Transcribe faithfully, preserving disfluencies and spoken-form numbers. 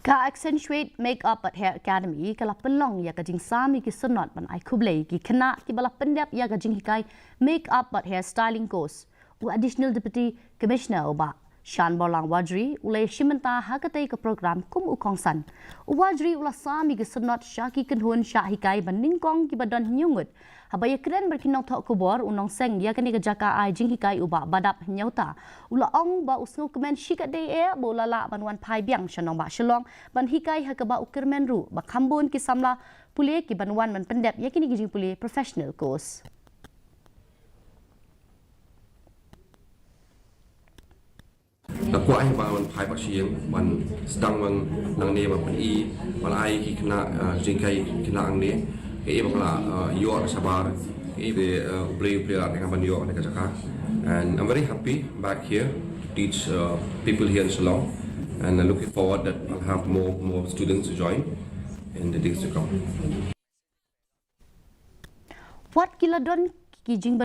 Ka Accentuate Makeup bad Hair Academy ka la pynlong ïa ka jingsam ïa ki syrnod ban ai khublei ïa ki khynnah kiba la pyndep ïa ka jinghikai Makeup bad Hair Styling Course. U Additional Deputy Commissioner u Bah Shanborlang Warjri u la ïashim bynta ha katei ka program kum u kongsan. U Warjri u la sam ïa ki syrnod sha ki kynhun shah hikai ba nyngkong kiba don hynñiew ngut. Haba ïakren bad ki nongthoh khubor, u nongseng ïa kane ka jaka ai jinghikai u Bah Badap Hynñiewta u la ong ba u sngewkmen shikatdei eh ba u la lah ban wan phai biang sha nongbah Shillong ban hikai ha kaba u kyrmen ruh ba kham bun ki samla pule ki ban wan ban pyndep ïa kine ki jingpule professional course. Nga kwah ai ba wan phai bad sha ïing ban sdang ban nangne ban pyni ban ai ki khynnah, ah, jinghikai khynnah hangne. Kaei ba ka la, ah, ïoh shabar, kaei ba, ah, U Blei, U Blei la ai ban ïoh ha kane ka jaka. And I'm very happy back here to teach, uh, people here in Shillong, and I'm looking forward that I'll have more, more students to join in the days to come. Wat ki la don ki jing